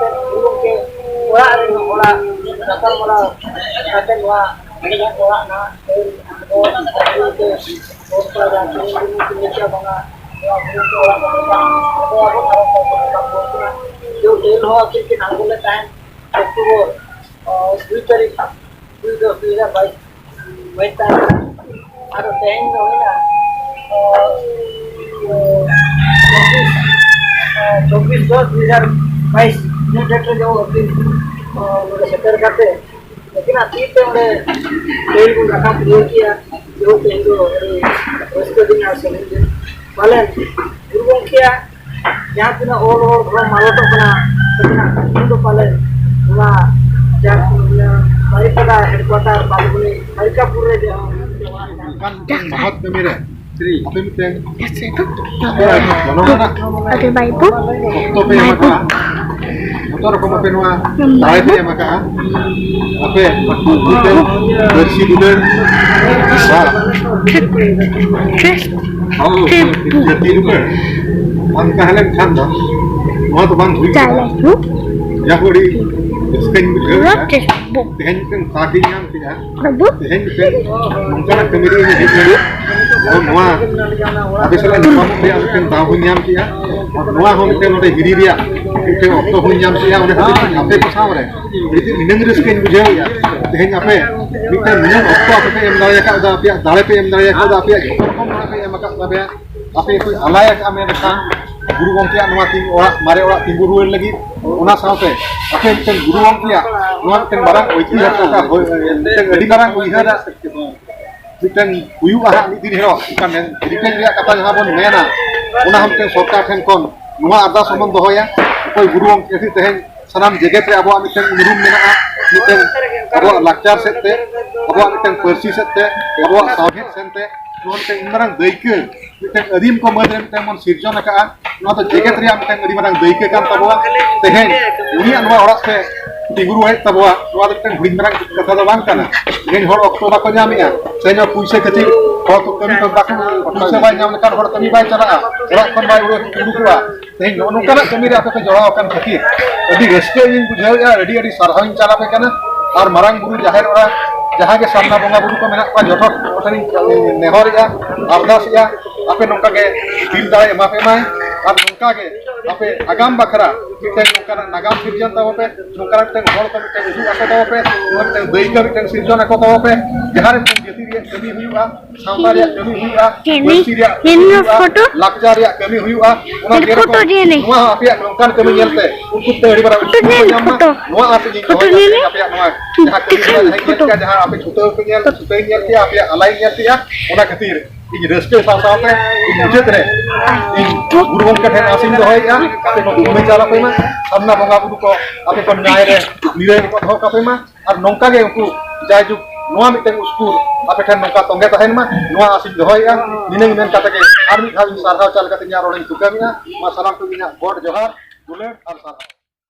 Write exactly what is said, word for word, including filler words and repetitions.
ᱠᱟᱛᱮ ᱜᱩᱨᱩ ᱜᱚᱢᱠᱮ ᱚᱲᱟᱜ ᱨᱮᱱ ᱦᱚᱲᱟᱜ ᱜᱟᱯᱟᱞᱢᱟᱨᱟᱣ ᱠᱟᱛᱮ ᱱᱚᱣᱟ ᱚᱲᱟᱜ ᱱᱟᱦᱟᱜ ᱟᱵᱚ ᱜᱩᱨᱩ ᱜᱚᱢᱠᱮ ᱵᱚᱱ ᱠᱚᱨᱟᱣ ᱮᱫᱟ᱾ ᱛᱮᱦᱮᱧ ᱜᱩᱨᱩ ᱜᱚᱢᱠᱮ ᱞᱟᱹᱭ ᱠᱮᱫᱟ ᱵᱟᱝᱟ ᱱᱚᱣᱟ ᱜᱩᱨᱩ ᱜᱚᱢᱠᱮ ᱚᱲᱟᱜ ᱠᱚ ᱢᱮᱱᱟᱜᱼᱟ᱾ ᱟᱵᱚ ᱟᱵᱚ ᱦᱚᱲ ᱠᱚ ᱢᱮᱱᱟᱜ ᱵᱚᱱᱟ᱾ ᱡᱮ ᱮᱱ ᱦᱚᱸ ᱟᱹᱠᱤᱱ ᱠᱤᱱ ᱟᱬᱜᱚ ᱞᱮᱫ ᱛᱟᱦᱮᱸᱫ ᱚᱠᱴᱳᱵᱚᱨ ᱫᱩᱭ ᱛᱟᱹᱨᱤᱠᱷ ᱫᱩᱭ ᱫᱚᱥ ᱫᱩᱭ ᱦᱟᱡᱟᱨ ᱵᱟᱭᱤᱥ ᱢᱟᱹᱦᱤᱛ ᱛᱟᱦᱮᱸ ᱠᱟᱱᱟ᱾ ᱟᱫᱚ ᱛᱮᱦᱮᱧ ᱫᱚ ᱦᱩᱭᱱᱟ ᱪᱚᱵᱵᱤᱥ ᱪᱚᱵᱵᱤᱥ ᱫᱚᱥ ᱫᱩᱭ ᱦᱟᱡᱟᱨ ᱵᱟᱭᱤᱥ ᱤᱱᱟᱹᱜ ᱰᱷᱮᱨ ᱨᱮ ᱡᱮᱢᱚᱱ ᱟᱹᱠᱷᱨᱤᱧ, ᱱᱚᱰᱮ ᱥᱮᱴᱮᱨ ᱠᱟᱛᱮ ᱩᱱᱠᱤᱱᱟᱜ ᱛᱤ ᱛᱮ ᱚᱸᱰᱮ ᱛᱮᱞ ᱵᱚᱱ ᱨᱟᱠᱟᱵ ᱨᱩᱣᱟᱹᱲ ᱠᱮᱜᱼᱟ᱾ ᱡᱮᱦᱮᱛᱩ ᱤᱧ ᱫᱚ ᱟᱹᱰᱤ ᱨᱟᱹᱥᱠᱟᱹ ᱫᱤᱱ ᱟᱨ ᱥᱟᱹᱜᱩᱱ ᱫᱤᱱ᱾ ᱯᱟᱞᱮᱱ ᱜᱩᱨᱩ ᱜᱚᱢᱠᱮᱭᱟᱜ ᱡᱟᱦᱟᱸ ᱛᱤᱱᱟᱹᱜ ᱚᱞ ᱨᱚᱲ ᱫᱷᱚᱨᱚᱢ ᱢᱟᱞᱚᱴᱚᱜ ᱠᱟᱱᱟ, ᱩᱱᱠᱤᱱᱟᱜ ᱧᱩᱛᱩᱢ ᱫᱚ ᱯᱟᱞᱮᱱ ᱱᱚᱣᱟ ᱡᱟᱦᱟᱸ ᱵᱟᱨᱤᱯᱟᱫᱟ headquarter ᱵᱟᱞᱩᱜᱩᱲᱤ ᱵᱟᱨᱤᱠᱟᱯᱩᱨ ᱨᱮ ᱡᱟᱦᱟᱸ ᱚᱱᱠᱟᱱ ᱢᱚᱦᱚᱛ ᱠᱟᱹᱢᱤ ᱨᱮ ᱟᱯᱮ ᱢᱤᱫᱴᱮᱱ ᱡᱚᱱᱚᱜᱚᱱᱟᱜ ᱟᱫᱚ ᱵᱟᱭ ᱵᱩ ᱚᱠᱛᱚ ᱯᱮ ᱮᱢ ᱟᱠᱟᱫᱼᱟ᱾ ᱡᱚᱛᱚ ᱨᱚᱠᱚᱢ ᱟᱯᱮ ᱱᱚᱣᱟ ᱫᱟᱲᱮ ᱯᱮ ᱮᱢ ᱟᱠᱟᱫᱼᱟ᱾ ᱟᱯᱮ ᱢᱤᱫᱴᱮᱱ ᱯᱟᱹᱨᱥᱤ ᱫᱩᱞᱟᱹᱲ ᱵᱟ ᱡᱟᱹᱛᱤ ᱫᱩᱞᱟᱹᱲ ᱵᱟᱝ ᱛᱟᱦᱮᱸ ᱞᱮᱱᱠᱷᱟᱱ ᱫᱚ ᱱᱚᱣᱟ ᱫᱚ ᱵᱟᱝ ᱦᱩᱭ ᱠᱚᱜᱼᱟ᱾ ᱡᱟᱦᱟᱸ ᱟᱹᱰᱤ ᱨᱟᱹᱥᱠᱟᱹᱧ ᱵᱩᱡᱷᱟᱹᱣ ᱮᱫᱟ᱾ ᱛᱮᱦᱮᱧ ᱢᱤᱫᱴᱮᱱ ᱠᱟᱨᱰ ᱤᱧ ᱧᱟᱢ ᱠᱮᱫᱼᱟ᱾ ᱛᱮᱦᱮᱧ ᱢᱤᱫᱴᱮᱱ ᱱᱚᱝᱠᱟᱱᱟᱜ ᱠᱟᱹᱢᱤ ᱨᱮ ᱤᱧ ᱦᱮᱡ ᱮᱱᱟ᱾ ᱟᱨ ᱱᱚᱣᱟ ᱟᱯᱮ ᱥᱟᱞᱟᱜ ᱧᱟᱯᱟᱢᱚᱜ ᱨᱮᱭᱟᱜ ᱢᱤᱫᱴᱮᱱ ᱫᱟᱣ ᱦᱚᱸᱧ ᱧᱟᱢ ᱠᱮᱫᱼᱟ᱾ ᱟᱨ ᱱᱚᱣᱟ ᱦᱚᱸ ᱢᱤᱫᱴᱮᱱ ᱱᱚᱰᱮ ᱦᱤᱨᱤ ᱨᱮᱭᱟᱜ ᱢᱤᱫᱴᱮᱱ ᱚᱠᱛᱚ ᱦᱚᱸᱧ ᱧᱟᱢ ᱠᱮᱫᱼᱟ᱾ ᱚᱱᱟ ᱠᱷᱟᱹᱛᱤᱨ ᱛᱮ ᱟᱯᱮ ᱠᱚ ᱥᱟᱶ ᱨᱮ ᱟᱹᱰᱤ ᱱᱤᱱᱟᱹᱝ ᱨᱟᱹᱥᱠᱟᱹᱧ ᱵᱩᱡᱷᱟᱹᱣ ᱮᱫᱼᱟ᱾ ᱛᱮᱦᱮᱧ ᱟᱯᱮ ᱢᱤᱫᱴᱮᱱ ᱱᱤᱱᱟᱹᱝ ᱚᱠᱛᱚ ᱟᱯᱮ ᱯᱮ ᱮᱢ ᱫᱟᱲᱮ ᱟᱠᱟᱫᱟ, ᱟᱯᱮᱭᱟᱜ ᱫᱟᱲᱮ ᱯᱮ ᱮᱢ ᱫᱟᱲᱮ ᱟᱠᱟᱫᱟ, ᱟᱯᱮᱭᱟᱜ ᱡᱚᱛᱚ ᱨᱚᱠᱚᱢ ᱫᱟᱲᱮ ᱯᱮ ᱮᱢ ᱟᱠᱟᱫ ᱛᱟᱯᱮᱭᱟ᱾ ᱟᱯᱮ ᱠᱚ ᱟᱞᱟᱭ ᱟᱠᱟᱫᱼᱟ ᱢᱮᱱᱠᱷᱟᱱ ᱜᱩᱨᱩ ᱜᱚᱢᱠᱮᱭᱟᱜ ᱱᱚᱣᱟ ᱛᱤᱸᱜᱩ ᱚᱲᱟᱜ, ᱢᱟᱨᱮ ᱚᱲᱟᱜ ᱛᱤᱸᱜᱩ ᱨᱩᱣᱟᱹᱲ ᱞᱟᱹᱜᱤᱫ᱾ ᱚᱱᱟ ᱥᱟᱶᱛᱮ ᱟᱯᱮ ᱢᱤᱫᱴᱮᱱ ᱜᱩᱨᱩ ᱜᱚᱢᱠᱮᱭᱟᱜ ᱱᱚᱣᱟ ᱢᱤᱫᱴᱮᱱ ᱢᱟᱨᱟᱝ ᱚᱭᱛᱤᱦᱟᱥᱤᱠ ᱦᱩᱭ, ᱢᱤᱫᱴᱮᱱ ᱟᱹᱰᱤ ᱢᱟᱨᱟᱝ ᱩᱭᱦᱟᱹᱨᱟᱜ ᱢᱤᱫᱴᱮᱱ ᱦᱩᱭᱩᱜᱼᱟ ᱦᱟᱸᱜ ᱢᱤᱫ ᱫᱤᱱ ᱦᱤᱞᱳᱜ᱾ ᱚᱱᱠᱟ ᱢᱮᱱ, ᱦᱮᱨᱤᱴᱮᱡᱽ ᱨᱮᱭᱟᱜ ᱠᱟᱛᱷᱟ ᱡᱟᱦᱟᱸ ᱵᱚᱱ ᱢᱮᱱᱟ, ᱚᱱᱟ ᱦᱚᱸ ᱢᱤᱫᱴᱮᱱ ᱥᱚᱨᱠᱟᱨ ᱴᱷᱮᱱ ᱠᱷᱚᱱ ᱱᱚᱣᱟ ᱟᱨᱫᱟᱥ ᱦᱚᱸᱵᱚᱱ ᱫᱚᱦᱚᱭᱟ᱾ ᱚᱠᱚᱭ ᱜᱩᱨᱩ ᱜᱚᱢᱠᱮ ᱠᱷᱟᱹᱛᱤᱨ ᱛᱮᱦᱮᱧ ᱥᱟᱱᱟᱢ ᱡᱮᱜᱮᱛ ᱨᱮ ᱟᱵᱚᱣᱟᱜ ᱢᱤᱫᱴᱮᱱ ᱩᱱᱩᱨᱩᱢ ᱢᱮᱱᱟᱜᱼᱟ, ᱢᱤᱫᱴᱮᱱ ᱟᱵᱚᱣᱟᱜ ᱞᱟᱠᱪᱟᱨ ᱥᱮᱫ ᱛᱮ, ᱟᱵᱚᱣᱟᱜ ᱢᱤᱫᱴᱮᱱ ᱯᱟᱹᱨᱥᱤ ᱥᱮᱫ ᱛᱮ, ᱟᱵᱚᱣᱟᱜ ᱥᱟᱶᱦᱮᱫ ᱥᱮᱱ ᱛᱮ, ᱱᱚᱣᱟ ᱢᱤᱫᱴᱮᱱ ᱩᱱ ᱢᱟᱨᱟᱝ ᱫᱟᱹᱭᱠᱟᱹ ᱢᱤᱫᱴᱮᱱ ᱟᱹᱫᱤᱢ ᱠᱚ ᱢᱟᱹᱫᱽ ᱨᱮ ᱢᱤᱫᱴᱮᱱ ᱵᱚᱱ ᱥᱤᱨᱡᱚᱱ ᱟᱠᱟᱫᱼᱟ᱾ ᱱᱚᱣᱟ ᱫᱚ ᱡᱮᱜᱮᱛ ᱨᱮᱭᱟᱜ ᱢᱤᱫᱴᱮᱱ ᱟᱹᱰᱤ ᱢᱟᱨᱟᱝ ᱫᱟᱹᱭᱠᱟᱹ ᱠᱟᱱ ᱛᱟᱵᱚᱣᱟ᱾ ᱛᱮᱦᱮᱧ ᱩᱱᱤᱭᱟᱜ ᱱᱚᱣᱟ ᱚᱲᱟᱜ ᱛᱮ ᱛᱤᱸᱜᱩ ᱨᱩᱣᱟᱹᱲᱮᱫ ᱛᱟᱵᱚᱣᱟ, ᱱᱚᱣᱟ ᱫᱚ ᱢᱤᱫᱴᱮᱱ ᱦᱩᱰᱤᱧ ᱢᱟᱨᱟᱝ ᱠᱟᱛᱷᱟ ᱫᱚ ᱵᱟᱝ ᱠᱟᱱᱟ᱾ ᱛᱮᱦᱮᱧ ᱦᱚᱲ ᱚᱠᱛᱚ ᱵᱟᱠᱚ ᱧᱟᱢᱮᱫᱼᱟ, ᱛᱮᱦᱮᱧ ᱦᱚᱸ ᱯᱩᱭᱥᱟᱹ ᱠᱷᱟᱹᱛᱤᱨ ᱦᱚᱲ ᱠᱚ ᱠᱟᱹᱢᱤ ᱠᱚ ᱵᱟᱠᱚ, ᱯᱩᱭᱥᱟᱹ ᱵᱟᱭ ᱧᱟᱢ ᱞᱮᱠᱷᱟᱱ ᱦᱚᱲ ᱠᱟᱹᱢᱤ ᱵᱟᱭ ᱪᱟᱞᱟᱜᱼᱟ, ᱚᱲᱟᱜ ᱠᱷᱚᱱ ᱵᱟᱭ ᱩᱰᱩᱠ, ᱩᱰᱩᱠᱚᱜᱼᱟ᱾ ᱛᱮᱦᱮᱧ ᱱᱚᱜᱼᱚ ᱱᱚᱝᱠᱟᱱᱟᱜ ᱠᱟᱹᱢᱤ ᱨᱮ ᱟᱯᱮ ᱯᱮ ᱡᱚᱲᱟᱣ ᱟᱠᱟᱱ ᱠᱷᱟᱹᱛᱤᱨ ᱟᱹᱰᱤ ᱨᱟᱹᱥᱠᱟᱹ ᱤᱧ ᱵᱩᱡᱷᱟᱹᱣᱮᱫᱼᱟ, ᱟᱹᱰᱤ ᱟᱹᱰᱤ ᱥᱟᱨᱦᱟᱣ ᱤᱧ ᱪᱟᱞ ᱟᱯᱮ ᱠᱟᱱᱟ᱾ ᱟᱨ ᱢᱟᱨᱟᱝ ᱵᱩᱨᱩ, ᱡᱟᱦᱮᱨ ᱮᱨᱟ, ᱡᱟᱦᱟᱸ ᱜᱮ ᱥᱟᱨᱱᱟ ᱵᱚᱸᱜᱟ ᱵᱩᱨᱩ ᱠᱚ ᱢᱮᱱᱟᱜ ᱠᱚᱣᱟ, ᱡᱚᱛᱚ ᱠᱚ ᱴᱷᱮᱱᱤᱧ ᱱᱮᱦᱚᱨᱮᱫᱼᱟ, ᱟᱨᱫᱟᱥᱮᱫᱼᱟ, ᱟᱯᱮ ᱱᱚᱝᱠᱟ ᱜᱮ ᱫᱤᱞ ᱫᱟᱲᱮ ᱮᱢᱟ ᱯᱮ ᱢᱟᱭ᱾ ᱟᱨ ᱱᱚᱝᱠᱟ ᱜᱮ ᱟᱯᱮ ᱟᱜᱟᱢ ᱵᱟᱠᱷᱨᱟ ᱢᱤᱫᱴᱮᱱ ᱱᱚᱝᱠᱟᱱᱟᱜ ᱱᱟᱜᱟᱢ ᱥᱤᱨᱡᱚᱱ ᱛᱟᱵᱚ ᱯᱮ, ᱱᱚᱝᱠᱟᱱᱟᱜ ᱢᱤᱫᱴᱮᱱ ᱦᱚᱲ ᱠᱚ ᱢᱤᱫᱴᱮᱱ ᱩᱫᱩᱜ ᱟᱠᱚ ᱛᱟᱵᱚ ᱯᱮ, ᱱᱚᱣᱟ ᱢᱤᱫᱴᱮᱱ ᱫᱟᱹᱭᱠᱟᱹ ᱢᱤᱫᱴᱮᱱ ᱥᱤᱨᱡᱚᱱ ᱟᱠᱚ ᱛᱟᱵᱚ ᱯᱮ, ᱡᱟᱦᱟᱸ ᱨᱮ ᱢᱤᱫᱴᱮᱱ ᱡᱟᱹᱛᱤ ᱨᱮᱭᱟᱜ ᱠᱟᱹᱢᱤ ᱦᱩᱭᱩᱜᱼᱟ, ᱥᱟᱶᱛᱟ ᱨᱮᱭᱟᱜ ᱠᱟᱹᱢᱤ ᱦᱩᱭᱩᱜᱼᱟ, ᱯᱟᱹᱨᱥᱤ ᱨᱮᱭᱟᱜ ᱠᱟᱹᱢᱤ ᱦᱩᱭᱩᱜᱼᱟ, ᱞᱟᱠᱪᱟᱨ ᱨᱮᱭᱟᱜ ᱠᱟᱹᱢᱤ ᱦᱩᱭᱩᱜᱼᱟ᱾ ᱚᱱᱟ ᱡᱮᱨᱚᱠᱚᱢ ᱱᱚᱣᱟ ᱦᱚᱸ ᱟᱯᱮᱭᱟᱜ ᱱᱚᱝᱠᱟᱱ ᱠᱟᱹᱢᱤ ᱧᱮᱞᱛᱮ ᱩᱱᱠᱩ ᱛᱮ ᱟᱹᱰᱤ ᱢᱟᱨᱟᱝ ᱩᱫᱽᱜᱟᱹᱣ ᱠᱚ ᱧᱟᱢ ᱢᱟ᱾ ᱱᱚᱣᱟ ᱟᱥ ᱤᱧ ᱫᱚᱦᱚᱭᱟ ᱟᱯᱮᱭᱟᱜ ᱱᱚᱣᱟ ᱡᱟᱦᱟᱸ ᱠᱟᱹᱢᱤ ᱦᱚᱨᱟ ᱡᱟᱦᱟᱸ ᱧᱮᱞ ᱠᱮᱜᱼᱟ, ᱡᱟᱦᱟᱸ ᱟᱯᱮ ᱪᱷᱩᱴᱟᱹᱣ ᱯᱮ ᱧᱮᱞ, ᱪᱷᱩᱴᱟᱹᱣ ᱧᱮᱞ ᱠᱮᱜᱼᱟ, ᱟᱯᱮᱭᱟᱜ ᱟᱞᱟᱭ ᱧᱮᱞ ᱠᱮᱜᱼᱟ, ᱚᱱᱟ ᱠᱷᱟᱹᱛᱤᱨ ᱤᱧ ᱨᱟᱹᱥᱠᱟᱹ ᱥᱟᱶ ᱥᱟᱶᱛᱮ ᱤᱧ ᱢᱩᱪᱟᱹᱫ ᱨᱮ ᱤᱧ ᱜᱩᱨᱩ ᱜᱚᱢᱠᱮ ᱴᱷᱮᱱ ᱟᱥᱤᱧ ᱫᱚᱦᱚᱭᱮᱫᱼᱟ, ᱟᱯᱮ ᱠᱚ ᱠᱟᱹᱢᱤ ᱪᱟᱞ ᱟᱯᱮ ᱢᱟ, ᱥᱟᱢᱱᱟ ᱵᱚᱸᱜᱟ ᱵᱩᱨᱩ ᱠᱚ ᱟᱯᱮ ᱠᱚ ᱱᱟᱭ ᱨᱮ ᱱᱤᱨᱟᱹᱭ ᱨᱮᱠᱚ ᱫᱚᱦᱚ ᱠᱟᱯᱮ ᱢᱟ, ᱟᱨ ᱱᱚᱝᱠᱟ ᱜᱮ ᱩᱱᱠᱩ ᱡᱟᱭᱡᱩᱜᱽ ᱱᱚᱣᱟ ᱢᱤᱫᱴᱮᱱ ᱩᱥᱠᱩᱨ ᱟᱯᱮ ᱴᱷᱮᱱ ᱱᱚᱝᱠᱟ ᱛᱚᱸᱜᱮ ᱛᱟᱦᱮᱱ ᱢᱟ, ᱱᱚᱣᱟ ᱟᱥᱤᱧ ᱫᱚᱦᱚᱭᱮᱫᱼᱟ᱾ ᱱᱤᱱᱟᱹᱝ ᱢᱮᱱ ᱠᱟᱛᱮ ᱜᱮ ᱟᱨ ᱢᱤᱫ ᱫᱷᱟᱣ ᱤᱧ ᱥᱟᱨᱦᱟᱣ ᱪᱟᱞ ᱠᱟᱛᱮ ᱤᱧᱟᱹᱜ ᱨᱚᱲᱤᱧ ᱛᱩᱠᱟᱹᱢᱮᱫᱼᱟ᱾ ᱢᱟ ᱥᱟᱱᱟᱢ ᱠᱚᱜᱮ ᱤᱧᱟᱹᱜ ᱜᱚᱰ ᱡᱚᱦᱟᱨ, ᱫᱩᱞᱟᱹᱲ ᱟᱨ ᱥᱟᱨᱦᱟᱣ᱾